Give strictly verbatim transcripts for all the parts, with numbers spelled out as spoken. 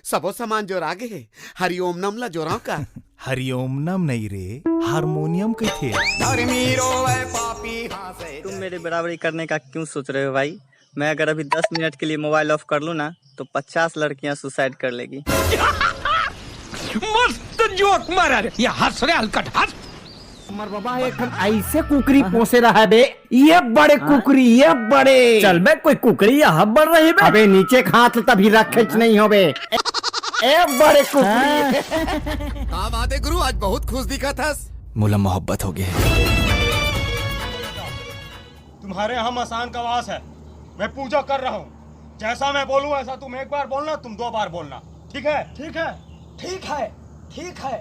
सबो सामान जोरा गे हे। हरिओम नम ला जोराव का? हरिओम नम नहीं रे, हारमोनियम कहिथे। धर्मी रोवे पापी हांसे। तुम मेरे बराबरी करने का क्यों सोच रहे हो भाई? मैं अगर अभी दस मिनट के लिए मोबाइल ऑफ कर लूँ ना, तो पचास लड़कियां सुसाइड कर लेगी। मस्त जोक मारा रे, ये हंस रे हलकट, हंस। हमर बाबा एक ठन ऐसे कुकरी पोसे रहा बे, ये बड़े कुकरी, ये बड़े। चल बे, कोई कुकरी यहाँ बढ़ रही बे। अबे नीचे के हाथ तभी रखे नहीं हो बे। ए बड़े कुकरी। का बात है गुरु, आज बहुत खुश दिखत हस। मोला मोहब्बत हो गया है। तुम्हारे यहाँ मसान का वास है, मैं पूजा कर रहा हूँ। जैसा मैं बोलूँ ऐसा तुम एक बार बोलना, तुम दो बार बोलना, ठीक है? ठीक है, ठीक है, ठीक है।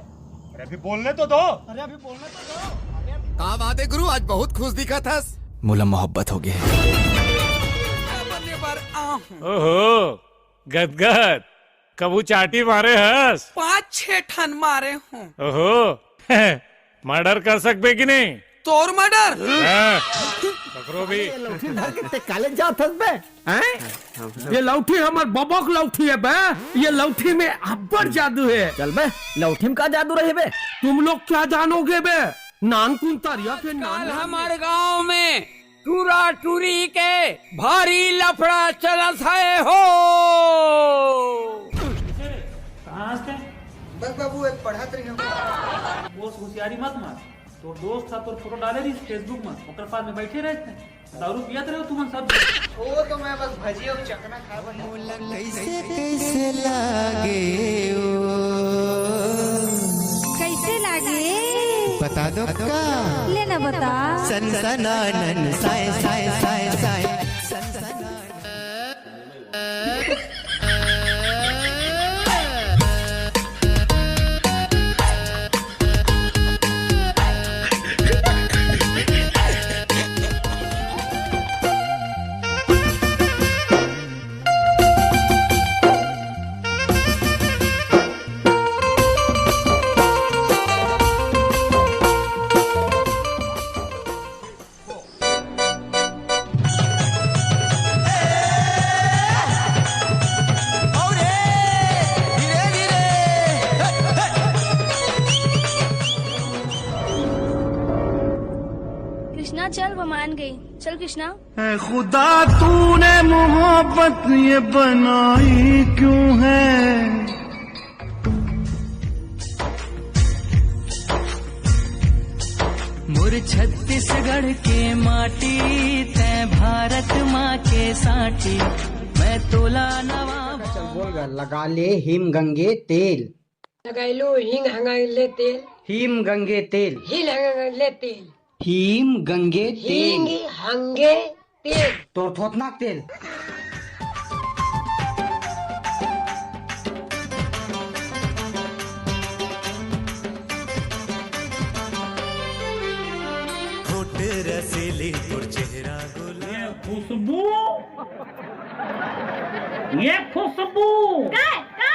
अरे अभी बोलने तो दो। अरे अभी बोलने तो दो। अरे अभी का बात है गुरु, आज बहुत खुश दिखत हस। मोला मोहब्बत हो गया है। ओहो, गदगद, कभू चाटी मारे हस? पाँच छह ठन मारे हूँ। ओहो, मर्डर कर सकबे कि नहीं? तोर मर्डर? हाँ, ककरो भी। ये लौठी धर के ते काले जात हस बे? हैं? ये लौठी हमर बबक लौठी है बे। ये लौठी में अब्बड़ जादू है। चल बे, लौठी में का जादू रही बे? तुम लोग क्या जानोगे बे? नानकुन तरिया के नान हमारे गांव में टूरा टूरी के भारी लफड़ा चलत हे हो। कहाँ हंसते? बस बाबू, एक पढ़त रही हूँ। बॉस, होशियारी मत मार। तोर दोस्त था, तोर फोटो डाले रही Facebook में, ओकर पास में बैठे रहते। दारू पियत रहे हो तुमन सब। वो तो मैं बस भजिया और चकना खा रहा हूँ। कैसे कैसे लागे ओ? कैसे लागे? बता दो का? ले ना बता। सनसनानन साय साय साय साय। सनसनानन। कृष्णा, चल, वो मान गई। चल कृष्णा। ऐ खुदा, तूने मोहब्बत ये बनाई क्यों है? मोर छत्तीसगढ़ के माटी, तै भारत माँ के साटी, मैं तोला नवा। चल बोल गा, लगा ले हिम गंगे तेल। लगाइलू हिंग हंगाइले तेल। हिम गंगे तेल। हिल हंगाइले तेल। हिम गंगे तेल। हिंग हंगे तेल। तोर थोथनाक तेल। होठ रसीली तोर चेहरा गुलाब। ये खुशबू, ये खुशबू। का, का?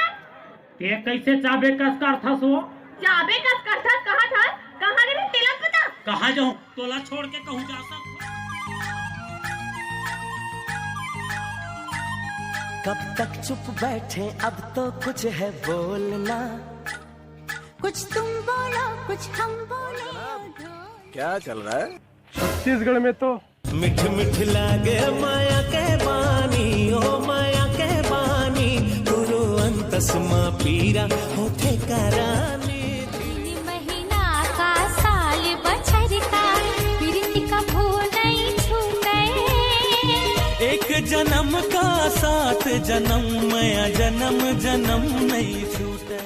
ते कइसे चाबे कस करथस वो? चाबे कस करथस, कहाँ थस? कहाँ रे तेला पता? कहाँ जाऊँ? तोला छोड़ के कहूँ जा सकथों? कब तक चुप बैठे, अब तो कुछ है बोलना। कुछ तुम बोलो, कुछ हम बोले। क्या चल रहा है? छत्तीसगढ़ में तो मिठ मिठ लागे माया के बानी, ओ माया के बानी, गुरु अंतस मा पीरा होथे करानी। तीन महीना का साल बछर का, प्रीति कभू नहीं छूटे। एक जन्म का साथ जन्म, माया जन्म जन्म नहीं छूटे।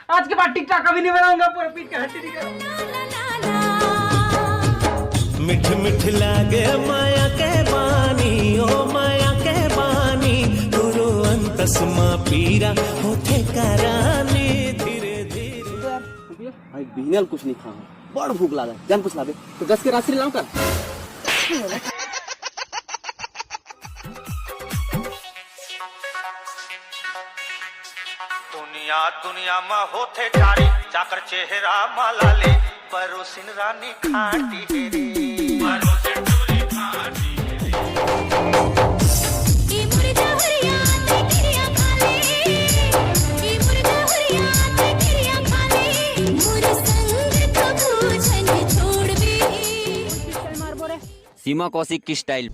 आज के बाद TikTok कभी नहीं बनाऊंगा, पूरा पीट के हड्डी निकाल। मिठ मिठ लागे माया के बानी, ओ माया के बानी, गुरु अंतस मा पीरा होथे करानी धीरे धीरे। भाई बिहनिया ले कुछ नहीं खाए हँव, बड़ भूख लागे हे, जान कुछ लाबे, तो दस के राशि लाऊं का? दुनिया दुनिया मा होथे चारी, चाकर चेहरा मा लाली। परोसिन रानी खाटी हे रे। सीमा कौशिक की स्टाइल।